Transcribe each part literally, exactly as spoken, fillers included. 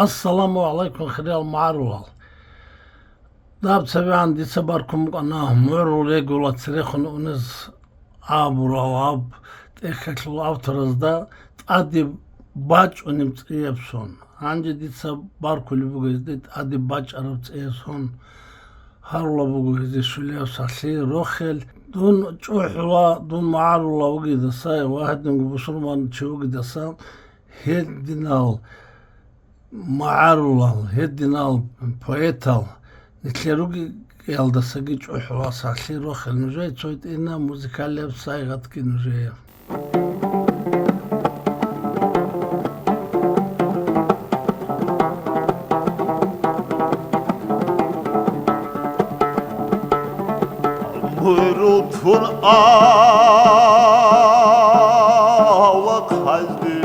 Ассаламу гӀалайкум, хириял магӀарулал! Даб цебегӀан дица баркун букӀана мугӀрул регула церехун унез абурал гьаб тӀехьалъул авторазда тӀаде бачӀунеб цӀияб сон. Гьанже дица баркулеб буго гьезде тӀаде бачӀараб цӀияб сон. Гьарулаб буго гьезде щулияб сахлъи, рохел. Дун чӀухӀула, дун магӀарула вугедаса ва гьединго бусурман чи вугедаса, гьединал магӀарулал, гьединал поэтал нилъер ругелдасаги чӀухӀула сахлъи, рохел нужее цо гьитӀина музыкалияб сайгъатги нужее. МугӀрул тун авлахъазде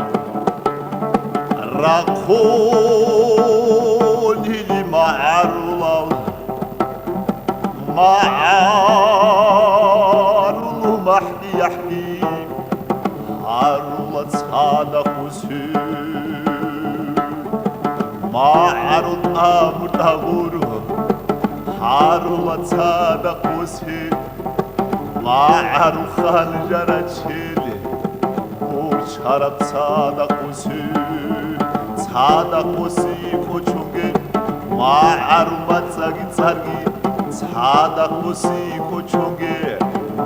рахъунили магӀарулал, магӀарул махӀдияхӀги гьарула цадахъ усе. МагӀарул тӀагъур-тӀагъур гьарула цадахъ усе. МагӀарул ханжарачел борчараб цадахъ усе. Цадахъ усе кӀочонге магӀарул мацӀаги цӀарги, цадахъ усе кӀочонге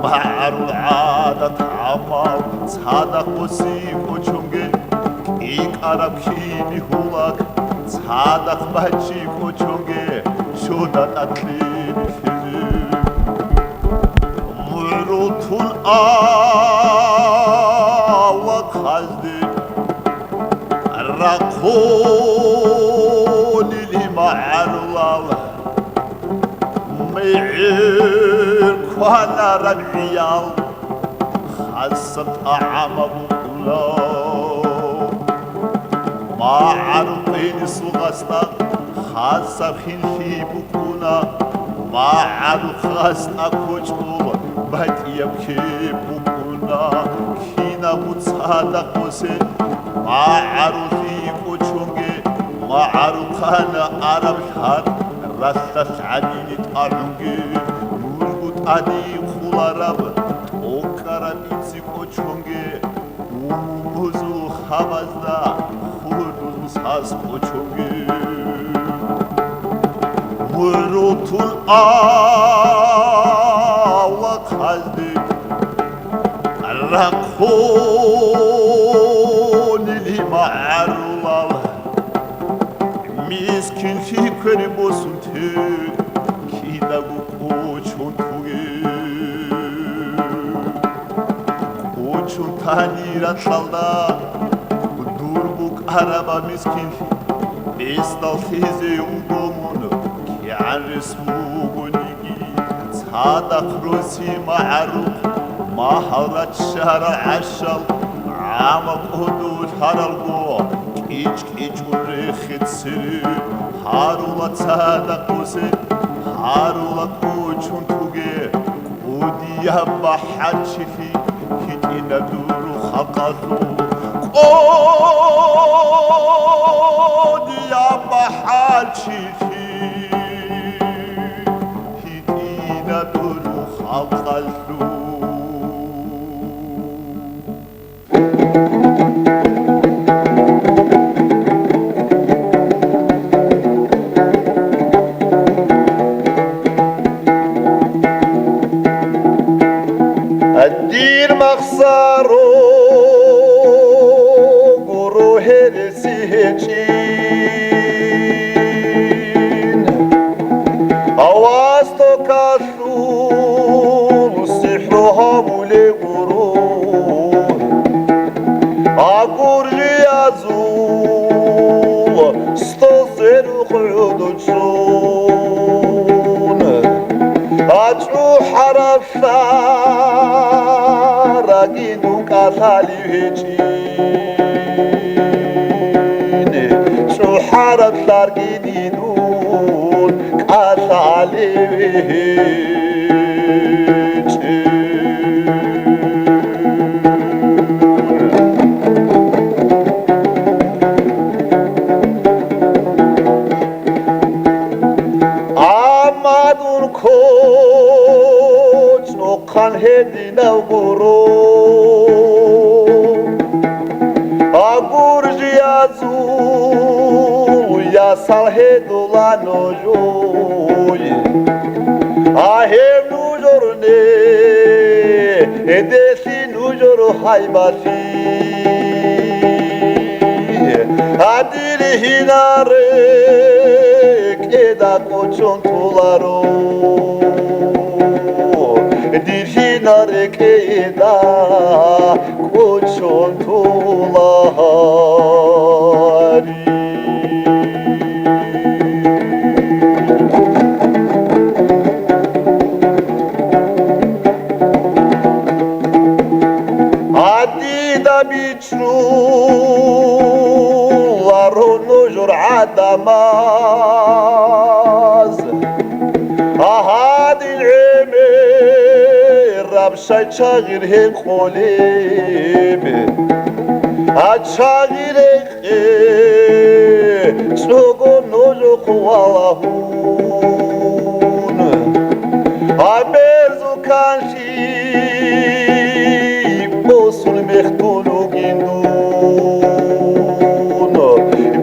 магӀарул гӀадат гӀамал, цадахъ усе кӀочонге кӀикӀараб киби гьулак, цадахъ бачӀи кӀочонге чода тӀатлъилъизе. МугӀрул тун авлахъазде рахъунили магӀарулал, мегӀер кванараб гӀиял хасаб тӀагӀамаб букӀуна. МагӀарул къинисул гъасда хасаб хинлъи букӀуна, магӀарул хасда кочӀол батӀияб кеб букӀуна. Кинабго цадахъ усе магӀарулъи кӀочонге, магӀарухъана араб лъан ралъдалъ гӀадини тӀагӀунге, нужго тӀаде хъулараб тӀокӀкӀараб инси кӀочонге, умумузул хабазда хурдузул саз кӀочонге. МугӀрул тун авлахъазде рахъунили магӀарулал, мискинлъи квер босун тел кидаго кӀочон туге. КӀочон тани ракьалда дур букӀараба мискинлъи, гьесдал лъезе вуго мун, кигӀан рес вугониги. Цадахъ роси магӀарухъ магьал раччарал гӀащал, гӀама кӀодо лъаралго, кӀич-кӀичӀун рехе цере. Гьарула цадахъ усе, гьарула кӀочон туге, кӀудияб бахӀарчилъи гьитӀина дур халкъалъул. КӀудияб бахӀарчилъи гьитӀина дур халкъалъул. Дир махсар гуро гьелси гьечӀин, авасто калъ сихӀру гьабулев гуро, агуржиязул стол сверухъ гӀодочӀун, ачӀухӀараб лъараги дун кӀалъалев гьечӀин, чӀухӀараб лъарги дидун кӀалъалев гьечӀин. Хан гьединав гуро, а гуржиязул ясал гьедула нужуй. А гьеб нужерни, эдеси нужер гьайбалъи. Гьадин Дир гьинар рекӀеда кӀочон толаро, дир гьинар рекӀеда кӀочон толари. Гьадида би- чӀуларо нужер гӀадамаз, гьадин гӀемераб щай чагъир гьекъолеб, а чагъир гьекъечӀого нужехъ валагьун. А берзул канлъи босун мехтун вугин дун,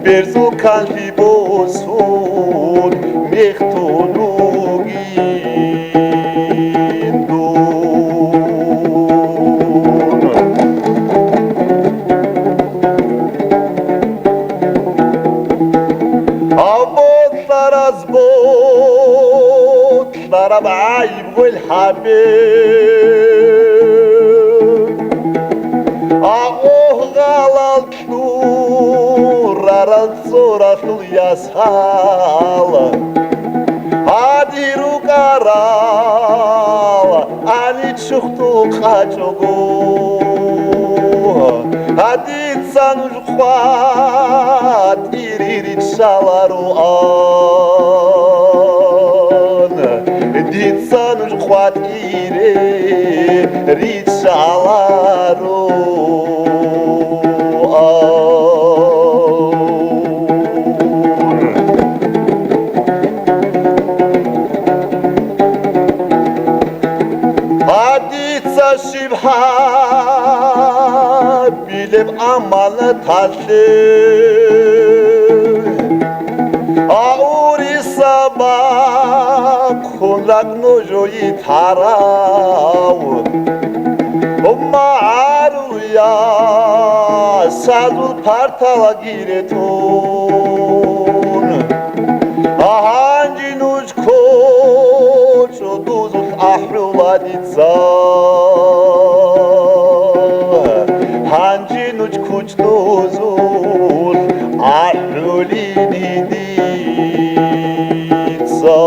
берзул канлъи босун мехтун вугин дун. Гьаб ботлъараз ботлъараб гӀайиб гъвел гьабе. А гъогъалал кьурарал цӀоралъул ясал гьадин рукӀарал гьаниччухъ къачӀого. Гьадин дица нуж къватӀире риччалароан, дица нуж къватӀире риччалароан. Гьадица щиб гьаб билеб аманаталъе, а уриса бахъун ракӀ нужее тарав, магӀарулъязул парталаги ретун. А гьанже нуж кочӀо дузулъ ахӀула дица, гьанже нуж кучӀдузулъ ахӀулин дица.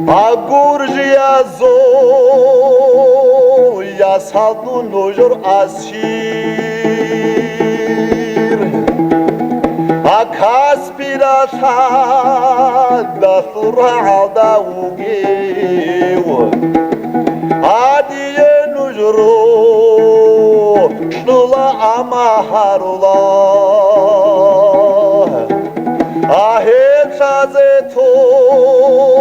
А гуржиязул ясалдун нужер асир, а Каспи ралъадалъул рагӀалда вугев. Гьадие нуж рокьула, амма гьарула. А гьелъазе тогеян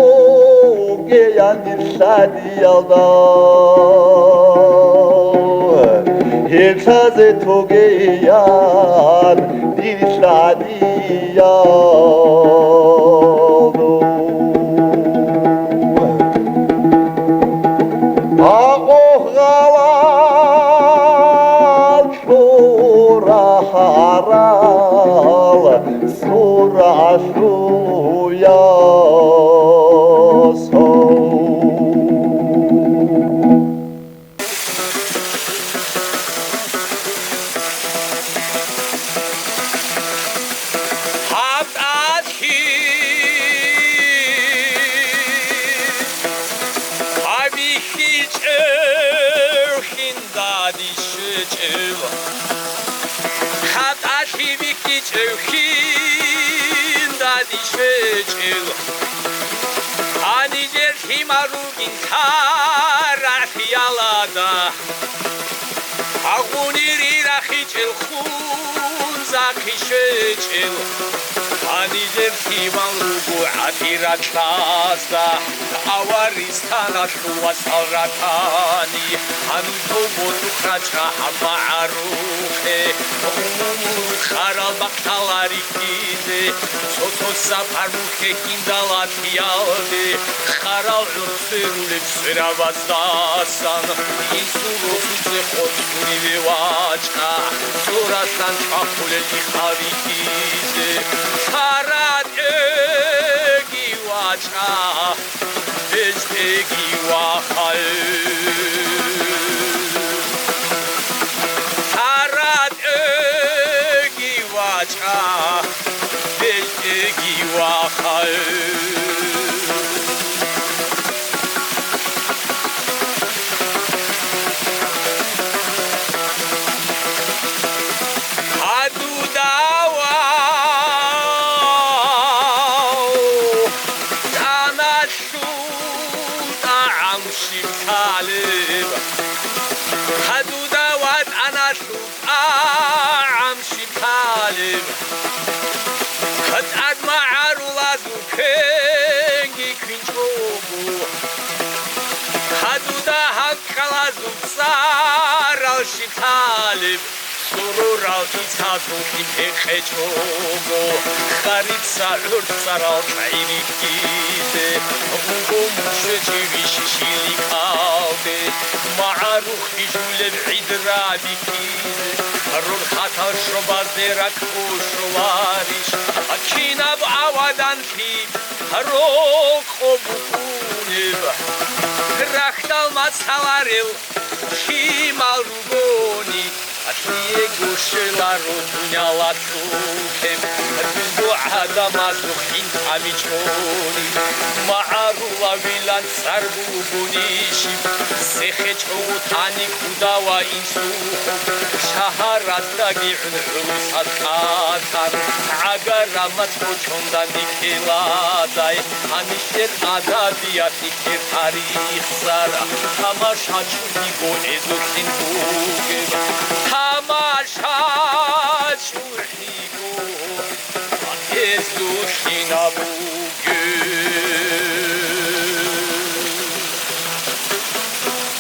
дир лъадиялда, гьелъазе тогеян дир лъадиялда. А гъогъалал кьурарал цӀоралъул ясал. Гьаб тӀалъи гьабихьичӀев хин дадищ щвечӀев, хатӀалъи бихьичӀев хин дадищ щвечӀев. Гьанижер лъимал ругин тарагӀлъиялда, агъунири рахичӀел хун за Руго гӀатӀира кьазда, аваристаналъул васал ратани, гьанжо босухъ рачӀа гьаб магӀарухъе, гъумул къарал бахъ лъала рихьизе, цо-цо сапар мухье киндалатиялде, къарал гӀурцӀи рулеб сверабаздасан, инсул росузе хъоцӀуриве вачӀа, цо ралъан чӀвахъулел ихъал рихьизе. Лъара тӀеги вачӀа, бетӀеги вахъа. Лъара тӀеги вачӀа, бетӀеги вахъа. Гьадуда ватӀаналъул тӀагӀам щиб лъалеб? Гьадуда ватӀаналъул тӀагӀам щиб лъалеб? ТӀад магӀарулазул квенги квинчӀого, гьадуда гьанкӀалазул цӀарал щиб лъалеб? Сурурал ицазул кин гьекъечӀого, харица гӀурцӀарал кьайрихьизе, гъугъум щвечӀи вищ шиликалде, магӀарухъ бижулеб гӀид рабихьизе, рорхатал щобазде ракӀ бушуларищ? Кинаб аваданлъи рокъоб букӀунеб, рахьдал мацӀаларел лъимал ругони, гьалъие гощеларо дунялалъул кем. Дуго гӀадамазухъ ин тӀамичӀони, магӀарулавилан цӀар бугонищ? Сехе чӀого тани кӀуда ва инсухъ, шагьаратдаги гӀун гӀурусаз кӀалъан, гӀагар рамат гьочонда никеладай, гьанилъер адабият, нилъер тарих цӀар, тамашачӀулъиго гьезулъин бугеб, тамашачӀулъиго гьезулъин абу.